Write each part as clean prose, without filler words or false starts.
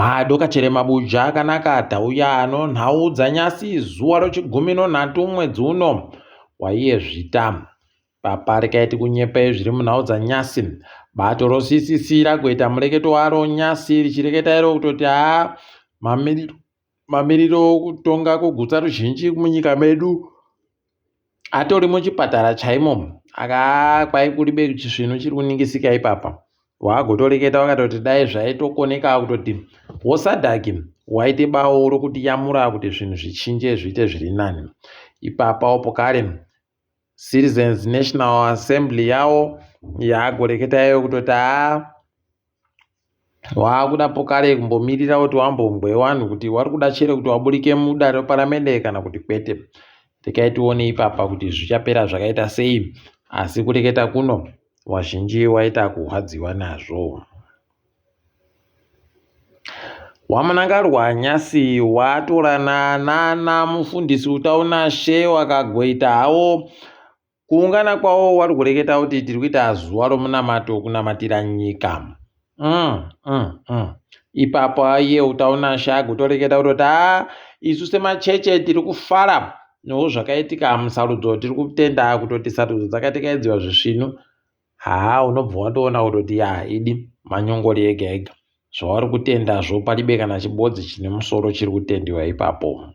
Madokachere mabuja akanaka tauya anonhau dzanyasi zuva rochigumi nonhatu mwedzi uno waiye zvita. Papa rikaiti kunyepa zviri munhau dzanyasi. Bato roCCC ragoita mureketo waro nyasi richireketa iro kutoti haa mamiriro mamiriro okutonga kugutsa ruzhinji munyika medu atori muchipatara chaimo aka kwai kuribe chisvinu chiri kuningisika ipapa wagotoreketa wakatoti dai zvaitokoneka kutoti wosadhaki waite bawo rokuti yamura kuti zvinhu zvichinje zviite zviri nani ipapa opo kare Citizens National Assembly yawo yagoreketa iyo kutoti haa waakuda pokare kumbomirira kuti wambongwe wanhu kuti wari kuda chere kuti waburike mudare reparamende kana kuti kwete rekai tione ipapa kuti zvichapera zvakaita sei asi kureketa kuno wazhinji waita kurwadziwa nazvo WaMnangarwa nyasi watorana nana mufundisi Utaunashe wakagoita hawo kuungana kwawo wari kureketa kuti tiri kuita zuva romunamato kunamatira nyika mm, mm, mm. Ipapo iye Utaunashe agotoreketa kutoti haa isu semacheche tiri kufara newo zvakaitika musarudzo tiri kutenda kutoti sarudzo dzakatikaidziwa zvisvinu Haa unobva watoona kutoti yaa idi manyongori ega ega. Zvauri kutendazvo palibe kana chibodzi chine musoro chiri kutendiwa ipapo.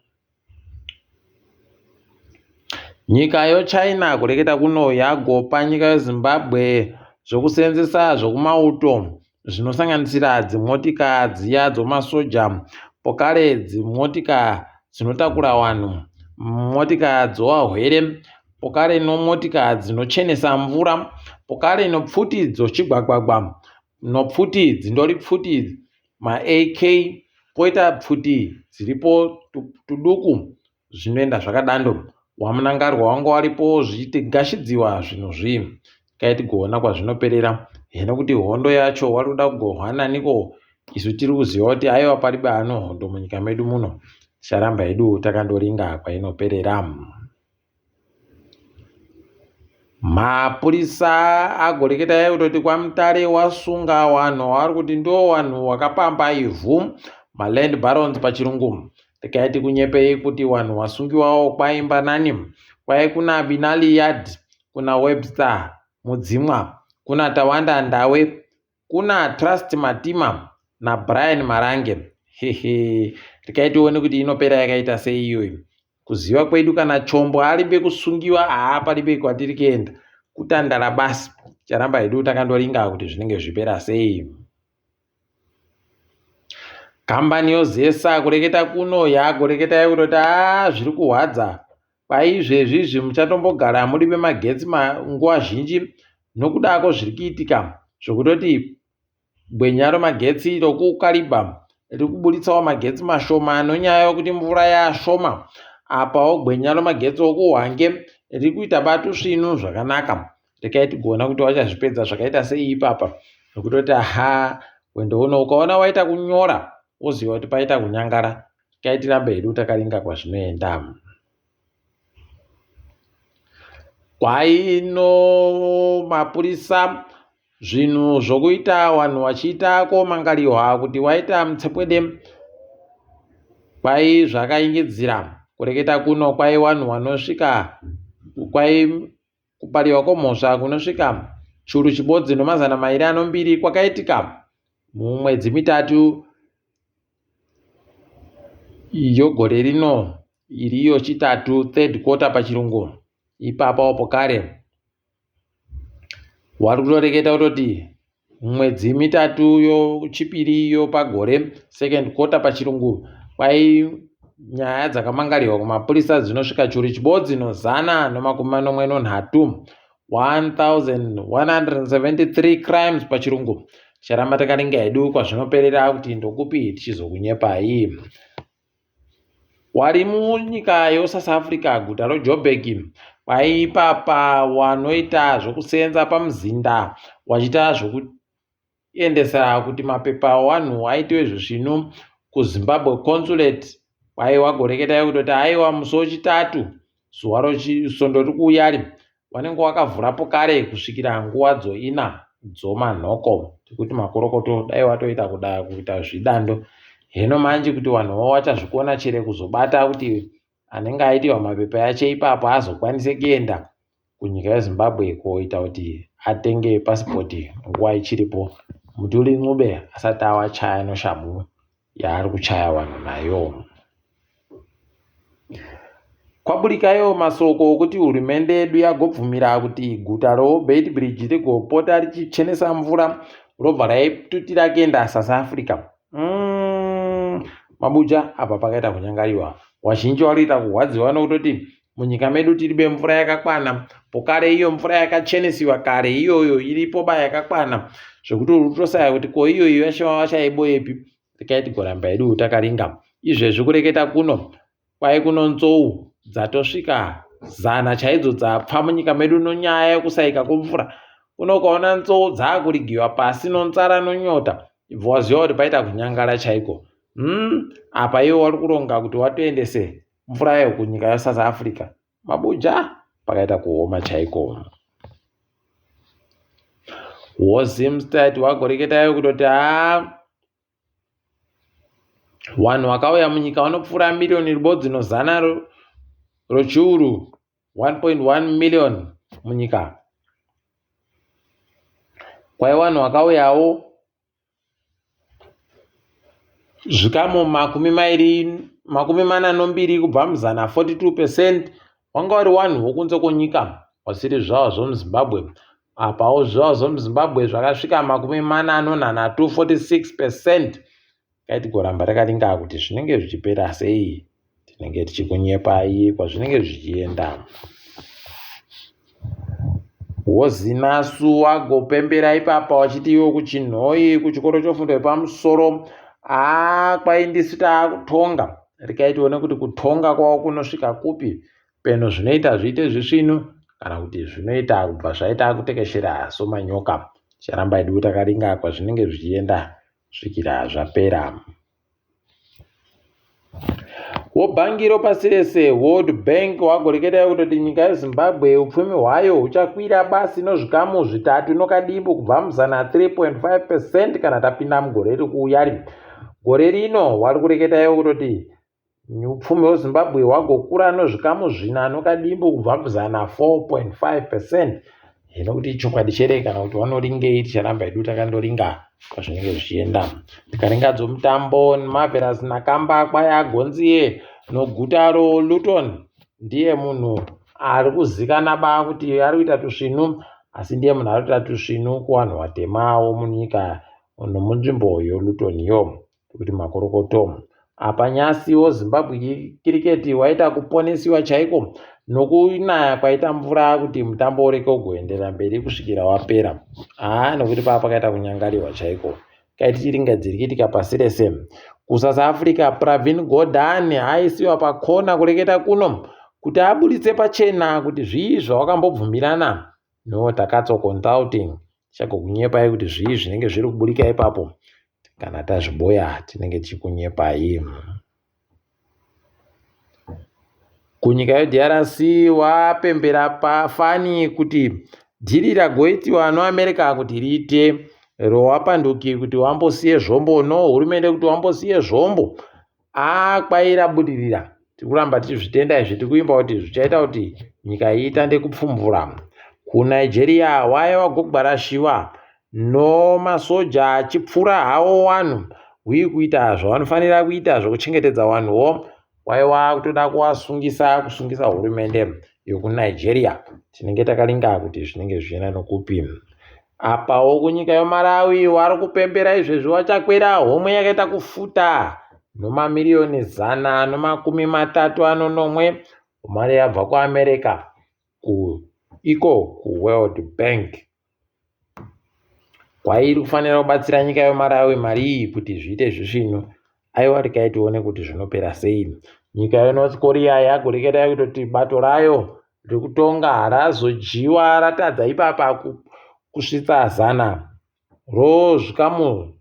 Nyika yoChina kureketa kuno yagopa nyika yeZimbabwe zvokuseenzesa zvokumauto zvinosanganisira dzimotika dziya dzomasoja pokare dzimotika dzinotakura vanhu motika dzovahwere pokare nomotika dzinochenesa mvura pokare nopfuti dzochigwagwagwa nopfuti dzindori pfuti maAK poita pfuti dziripo tuduku Zvinoenda zvakadando waMnangarwa wanga waripo zvichigashidziwa zvinhu zvi kai tigoona kwazvinoperera hino kuti hondo yacho wari kuda kugohwa naniko isu tiri kuziva kuti aiwa paribe ano hondo munyika medu muno ticharamba hedu takandoringa kwainoperera. Mapurisa agoreketa kutoti kwaMutare wasunga wanhu wavari kuti ndiwo wanhu wakapamba ivhu maland barons pachirungu. Regai tikunyepei kuti wanhu wasungiwawo kwaimba nani? Kwai kuna Binali Yard, kuna Webster Mudzimwa, kuna Tawanda Ndawe, Kuna Trust Matima naBrian Marange hehe regai tione kuti inopera yakaita sei iyoyo. Kuziva kwedu kana chombo aribe kusungiwa haa paribe kwatiri kuenda kutandara basi charamba hedu takandoringa kuti zvinenge zvipera sei. Kambani yozesa kureketa kuno yagoreketa yakutoti haa zviri kuhwadza Kwaizvezvi izvi muchatombogara muri vemagetsi nguva zhinji nokudako zviri kuitika zvokutoti gwenya remagetsi rokuKariba riri kuburitsawo magetsi mashoma nonyaya yokuti mvura yaashoma. Apawo gwenya remagetsi okuHwange riri kuita batu svinu zvakanaka. Regai tigoona kuti vachazvipedza zvakaita sei ipapa nokutoti aha hwendo huno ukaona waita kunyora woziva kuti paita kunyangara. Regai tirambe hedu takaringa kwazvinoenda. Kwaino mapurisa zvinhu zvokuita vanhu vachiita komangariwa kuti waita mutsepwede kwai zvakaingidzira kureketa kuno kwai vanhu vanosvika kwai kupariwa kwomhosva kunosvika churu chibodzi nomazana mairi anombiri kwakaitika mumwedzi mitatu yogore rino iriyo chitatu third quarter pachirungu ipapo apo kare wari kutoreketa kutoti mwedzi mitatu yochipiri yopagore second quarter pachirungu kwai nyaya dzakamangarirwa kumapurisa dzinosvika churu chibodzi nozana nomakumi manomwe nonhatu 1173 crimes pachirungu ticharamba takaringa hedu kwazvinoperera kuti ndokupi tichizokunyepai Wari munyika yoSouth Africa guta roJoburg kwaipapa wanoita zvokusenza pamuzinda wachiita zvokuendesa kuti mapepa awanhu aitiwe zvisvinu kuZimbabwe Consulate kwai wagoreketa kutoti aiwa musi wechitatu zuva rochisondo riri kuuyari wanenge wakavhurapo kare kusvikira nguva dzoina dzomanhoko tikuti makorokoto dai watoita kuda kuita zvidando Hino manje kuti vanhuwo vachazvikona chere kuzobata kuti anenge aitiwa mapepa yacho ipapo azokwanise kuenda kunyika yeZimbabwe koita kuti atenge pasipoti nguva ichiripo Mthuli Ncube asati awachaya noshamhu yaari kuchaya vanhu nayo. Kwaburikayo masoko okuti hurumende yedu yagobvumira kuti guta roBeitbridge rigopota richichenesa mvura robva raitutira kuenda South Africa. Mabuja apa pakaita kunyangariwa. Wazhinji warikuita kurwadziwa nokutoti munyika medu tiribe mvura yakakwana pokare iyo mvura yakachenesiwa kare iyoyo iripo ba yakakwana zvekuti uri kutosaya kuti ko iyoyo yacho vachaiboyepi rekai tigoramba hedu takaringa izvezvi kureketa kuno kwai kuno nzou dzatosvika zana chaidzo dzapfa munyika medu nonyaya yekusaika kwemvura kuno ukaona nzou dzakurigiwa pasi nonzara nonyota ibva waziva kuti paita kunyangara chaiko apa iwo wari kuronga kuti watoendese mvura iyo kunyika yeSouth Africa mabuja pakaita kuoma chaiko. WoZimstat wagoreketayo kutoti haa vanhu vakauya munyika vanopfuura miriyoni ribodzi nozana rochiuru 1.1 million munyika. Kwai vanhu vakauyawo zvikamu 42 kubva muzana 42 percent wanga uri wanhu wokunze kwenyika wasiri zvizvarwa zvomuZimbabwe. Apawo zvizvarwa zvomuZimbabwe zvakasvika 43 46 percent. Ngaitigoramba takaringa kuti zvinenge zvichipera sei, tinenge tichikunyepai kwazvinenge zvichienda. Wozinasu wagopembera ipapa wachiti iwe kuChinhoyi kuchikoro chofundo yepamusoro haa kwai ndisu taakutonga rekai tione kuti kutonga kwavo kunosvika kupi peno zvinoita zviite zvisvinu kana kuti zvinoita kubva zvaita kutekeshera somanyoka ticharamba hedu takaringa kwazvinenge zvichienda kusvikira zvapera. Wobhangi ropasi rese World Bank wagoreketa kutoti nyika yeZimbabwe upfumi hwayo huchakwira basi nozvikamu zvitatu nokadimbu kubva muzana 3.5 percent kana tapinda mugore riri kuuya ri. Gore rino wari kureketayo kutoti Upfumi hweZimbabwe hwagokura nozvikamu zvina nokadimbu kubva kuzana 4.5 percent. Hino kuti ichokwadi chere kana kuti wanoringei ticharamba hedu takandoringa kwazvinenge zvichienda. Tikaringa dzomutambo Marvelous Nakamba kwai agonziye noguta roLuton ndiye munhu ari kuzikana ba kuti ari kuita tusvinu asi ndiye munhu ari kuita tusvinu kuvanhu vatemawo munyika nomunzvimbo yoLuton yo. Kuti makorokoto. Apa nyasiwo Zimbabwe kiriketi waita kuponesiwa chaiko nokunaya kwaita mvura kuti mutambo ureke ugoenderera mberi kusvikira wapera. Haa nokuti paa pakaita kunyangariwa chaiko. Kaiti chiringa dziri kuitika pasi rese. KuSouth Africa Pravin Gordhan aisiwa pakona kureketa kuno kuti aburitse pachena kuti zvii zvawakambobvumirana no Takatso Consulting. Tichagokunyepai kuti zvii zvinenge zviri kuburika ipapo. Kana tazviboya tinenge tichikunyepai. Kunyika yeDRC wapembera pafani kuti dhiri ragoitiwa noAmerica kuti riite rowapanduki kuti wambosiye zvombo no hurumende kuti wambosiye zvombo Haa kwai rabudirira tiri kuramba tichizvitenda izvi tiri kuvimba kuti zvichaita kuti nyika iyi itande kupfumvura. KuNigeria waya wagogwarashiwa nomasoja achipfura hawo wanhu uye kuita zvavanofanira kuita zvekuchengetedza wanhuwo waiwa kutoda kuwasungisa kusungisa hurumende yokuNigeria. Tinenge takaringa kuti zvinenge zvichienda nokupi. Apawo kunyika yoMalawi wari kupembera izvezvi wachakwera homwe yakaita kufuta nomamiriyoni 137 mari yabva kuAmerica iko kuWorld Bank. Kwairi kufanira kubatsira nyika yoMalawi mari iyi kuti zviite zvisvinu. Aiwa regai tione kuti zvinopera sei. Nyika yeNorth Korea yagoreketa kutoti bato rayo rekutonga harazodyiwa ratadza ipapa kusvitsa zana rozvikamu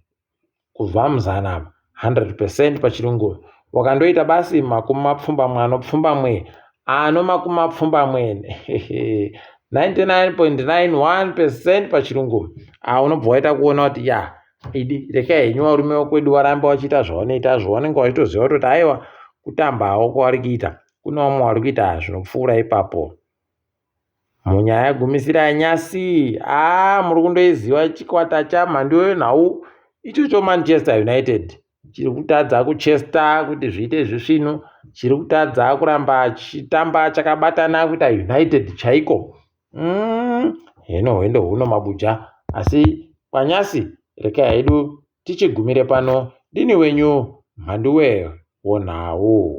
kubva muzana 100 percent pachirungu wakandoita basi 88 ano 90 99.91 percent pachirungu aunobva waita kuona kuti ya. Idi rekai henyu varume vekwedu varambe vachiita zvavanoita zvo vanenge vachitoziva kutoti aiwa kutambawo kwavari kuita kune vamwe vari kuita zvinopfuura ipapo. Munyaya yegumisira yanyasi haa muri kundoiziva chikwata chamhandu yenhau ichocho Manchester United chiri kutadza kuchesta kuti zviite zvisvinu chiri kutadza kuramba chitamba chakabatana kuita United chaiko heno hwendo huno mabuja asi kwanyasi rekai hedu tichigumire pano ndini wenyu mhanduwe wonhau.